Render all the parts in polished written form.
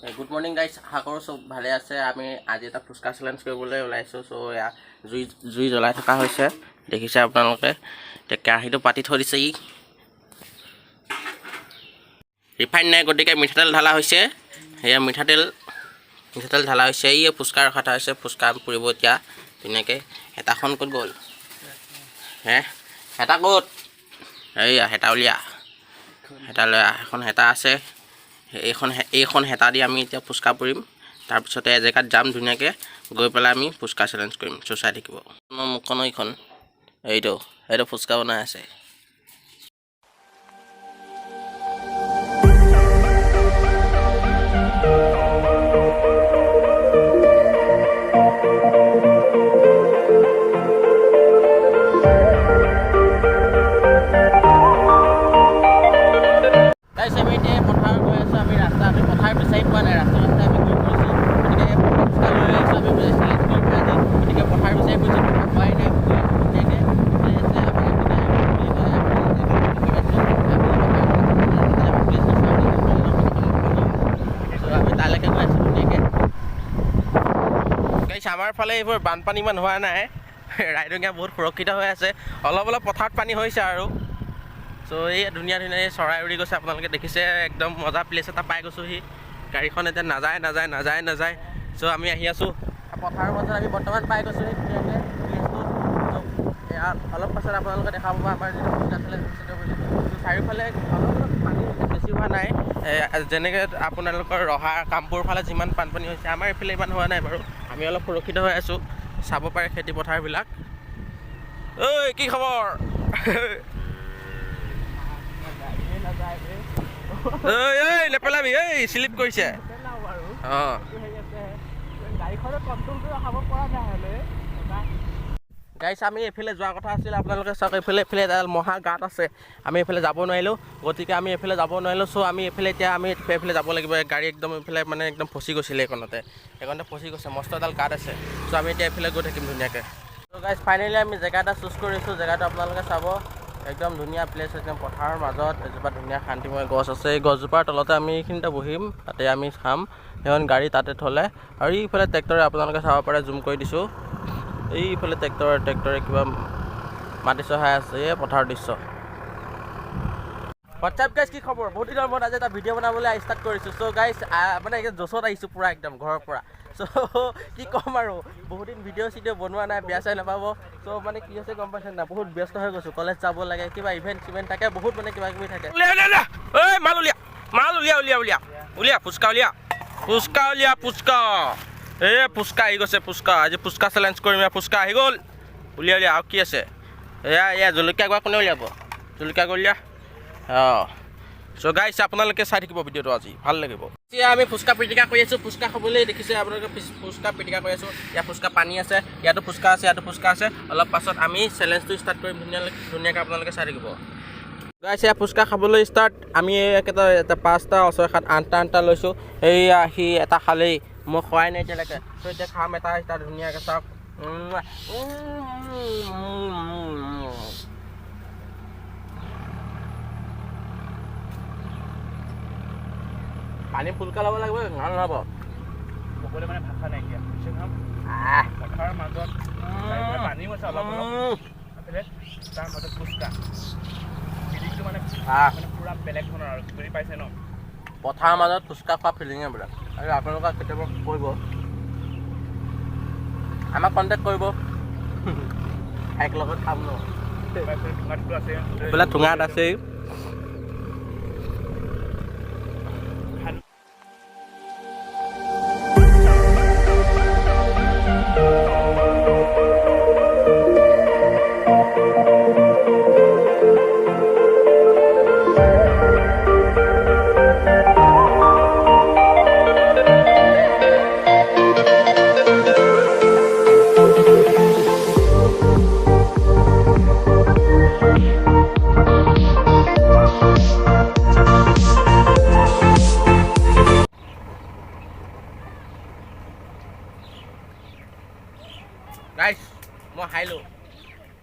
Good morning guys, আশা কৰোঁ চব ভালে আছে। আমি আজি এটা ফুচকা চেলেঞ্জ কৰিবলৈ ওলাইছোঁ। চ' এয়া জুই জুই জ্বলাই থকা হৈছে, দেখিছে আপোনালোকে। এতিয়া কেৰাহীটো পাতি থৈ দিছে। ই ৰিফাইন নাই, গতিকে মিঠাতেল ঢালা হৈছে। সেয়া মিঠাতেল মিঠাতেল ঢালা হৈছে। এই ফুচকা ৰখা থোৱা হৈছে, ফুচকা পুৰিব এতিয়া ধুনীয়াকৈ। হেতাখন ক'ত গ'ল হে? হেতা ক'ত? এইয়া হেতা উলিয়া, হেতা লৈ আহ। এখন হেতা আছে, এইখন হেতা দি আমি এতিয়া ফুচকা পুৰিম। তাৰপিছতে এজেগাত যাম, ধুনীয়াকৈ গৈ পেলাই আমি ফুচকা চেলেঞ্জ কৰিম। চ' চাই থাকিব। মুখখন এইখন, এইটো এইটো ফুচকা বনাই আছে। গাইছ, আমি এতিয়া পথাৰ গৈ আছোঁ। আমি ৰাস্তা, আমি পথাৰ বিচাৰি পোৱা নাই। ৰাস্তা ৰাস্তাই আমি গৈ ফুৰিছোঁ। গতিকে এই ফুচকা লৈ আহিছোঁ, আমি চেলেঞ্জ কৰিম আজি। গতিকে পথাৰ বিচাৰি ফুৰিছোঁ, পথাৰ পোৱাই নাই। গৈ আছোঁ ধুনীয়াকৈ। আছে আমি বুলি কয়, আমি তালৈকে গৈ আছোঁ ধুনীয়াকৈ। গাইছ, আমাৰ ফালে এইবোৰ বানপানী ইমান হোৱা নাই। ৰাইডঙীয়া বহুত সুৰক্ষিত হৈ আছে। অলপ অলপ পথাৰত পানী হৈছে আৰু। চ' এই ধুনীয়া ধুনীয়া এই চৰাই উৰি গৈছে, আপোনালোকে দেখিছে। একদম মজা প্লেচ এটা পাই গৈছোঁহি। গাড়ীখন এতিয়া নাযায়, নাযায়, নাযায়, নাযায়। চ' আমি আহি আছোঁ পথাৰৰ মাজত। আমি বৰ্তমান পাই গৈছোঁহি ধুনীয়াকৈ প্লেচটো। এয়া অলপ পাছত আপোনালোকে দেখা পাব আমাৰ যিটো ফুচকা চেলেঞ্জ বুলি। চ' চাৰিওফালে অলপ অলপ পানী হৈছে, বেছি হোৱা নাই। যেনেকৈ আপোনালোকৰ ৰহা, কামপুৰ ফালে যিমান বানপানী হৈছে, আমাৰ এইফালে ইমান হোৱা নাই বাৰু। আমি অলপ সুৰক্ষিত হৈ আছোঁ। চাব পাৰে খেতি পথাৰবিলাক। ঐ, কি খবৰ? ঐ ঐ, নেপেলাবি, এই শ্লিপ কৰিছে। অঁ গাইছ, আমি এইফালে যোৱা কথা আছিল। আপোনালোকে চাওক, এইফালে এডাল মহা গাঁত আছে। আমি এইফালে যাব নোৱাৰিলোঁ। গতিকে আমি এইফালে যাব নোৱাৰিলোঁ। চ' আমি এইফালে এতিয়া আমি এইফালে যাব লাগিব। গাড়ী একদম এইফালে মানে একদম ফচি গৈছিলে এইকণতে। এইকণতে ফচি গৈছে, মস্ত এডাল গাঁত আছে। চ' আমি এতিয়া এইফালে গৈ থাকিম ধুনীয়াকৈ। চ' গাইছ, ফাইনেলি আমি জেগা এটা চুজ কৰিছোঁ। জেগাটো আপোনালোকে চাব, একদম ধুনীয়া প্লেচ। একদম পথাৰৰ মাজত এজোপা ধুনীয়া শান্তিময় গছ আছে। এই গছজোপাৰ তলতে আমি এইখিনিতে বহিম, তাতে আমি খাম। সেইখন গাড়ী তাতে থ'লে আৰু এইফালে ট্ৰেক্টৰে, আপোনালোকে চাব পাৰে, জুম কৰি দিছোঁ, এইফালে ট্ৰেক্টৰে কিবা মাটি চহাই আছে। এই পথাৰৰ দৃশ্য। হোৱাটছআপ গাইজ, কি খবৰ? বহুত দিনৰ মূৰত আজি এটা ভিডিঅ' বনাবলৈ ষ্টাৰ্ট কৰিছোঁ। চ' গাইজ, মানে একদম জছত আহিছোঁ পূৰা একদম ঘৰৰ পৰা। চ' কি ক'ম আৰু, বহুত দিন ভিডিঅ' চিডিঅ' বনোৱা নাই, বেয়া চেয়া নাপাব। চ' মানে কি হৈছে গম পাইছে নাই? বহুত ব্যস্ত হৈ গৈছোঁ। কলেজ যাব লাগে, কিবা ইভেণ্ট চিভেণ্ট থাকে, বহুত মানে কিবা কিবি থাকে। উলিয়া, উলিয়া, উলিয়া। ঐ, মাল উলিয়া, মাল উলিয়া, উলিয়া, উলিয়া, উলিয়া, ফুচকা উলিয়া, ফুচকা উলিয়া, ফুচকা। এ ফুচকা আহি গৈছে, ফুচকা। আজি ফুচকা চেলেঞ্জ কৰিম। এয়া ফুচকা আহি গ'ল। উলিয়া, উলিয়া। আৰু কি আছে? এয়া এয়া জলকীয়া গুড়া কোনে উলিয়াব? জলকীয়া গুড়া উলিয়া। অঁ, চ' গাইছ, আপোনালোকে চাই থাকিব ভিডিঅ'টো, আজি ভাল লাগিব। এতিয়া আমি ফুচকা পিটিকা কৰি আছোঁ ফুচকা খাবলৈ। দেখিছে আপোনালোকে, ফুচকা পিটিকা কৰি আছোঁ। ইয়াত ফুচকা পানী আছে, ইয়াতো ফুচকা আছে, ইয়াতো ফুচকা আছে। অলপ পাছত আমি চেলেঞ্জটো ষ্টাৰ্ট কৰিম। ধুনীয়া ধুনীয়াকৈ আপোনালোকে চাই থাকিব। গাইছ, এয়া ফুচকা খাবলৈ ষ্টাৰ্ট। আমি এইকেইটা এটা, পাঁচটা, ছয়, সাত, আঠটা, আঠটা লৈছোঁ। এইয়া সি এটা খালেই, মই খোৱাই নাই এতিয়ালৈকে। চ' এতিয়া খাম এটা ষ্টাৰ্ট। ধুনীয়াকৈ চাওক। পানী ফুলকা ল'ব লাগিব, নহ'লে নহ'ব। ক'বলৈ মানে ভাষা নাইকিয়া, বুজিছে নহয়? আহ। পথাৰৰ মাজত চাৰিওফালে পানীও আছে অলপ অলপ। এইফালে তাৰ মাজত ফুচকা, ফিলিংটো মানে আহ। মানে পূৰা বেলেগ ধৰণৰ আৰু, বুজি পাইছে ন? পথাৰৰ মাজত ফুচকা খোৱা ফিলিঙে বেলেগ। আৰু আপোনালোকে কেতিয়াবা কৰিব, আমাক কণ্টেক্ট কৰিব, একেলগত খাম ন। এইফালে ঠোঙাটোতো আছে। এইফালে ঠোঙাত আছেই। গাইছ, মই খাইলোঁ,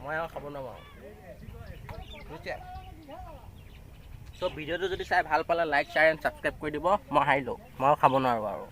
মই আৰু খাব নোৱাৰোঁ, বুজিছে? চ' ভিডিঅ'টো যদি চাই ভাল পালে লাইক, শ্বেয়াৰ এণ্ড ছাবস্ক্ৰাইব কৰি দিব। মই হাৰিলোঁ, মই খাব নোৱাৰোঁ আৰু।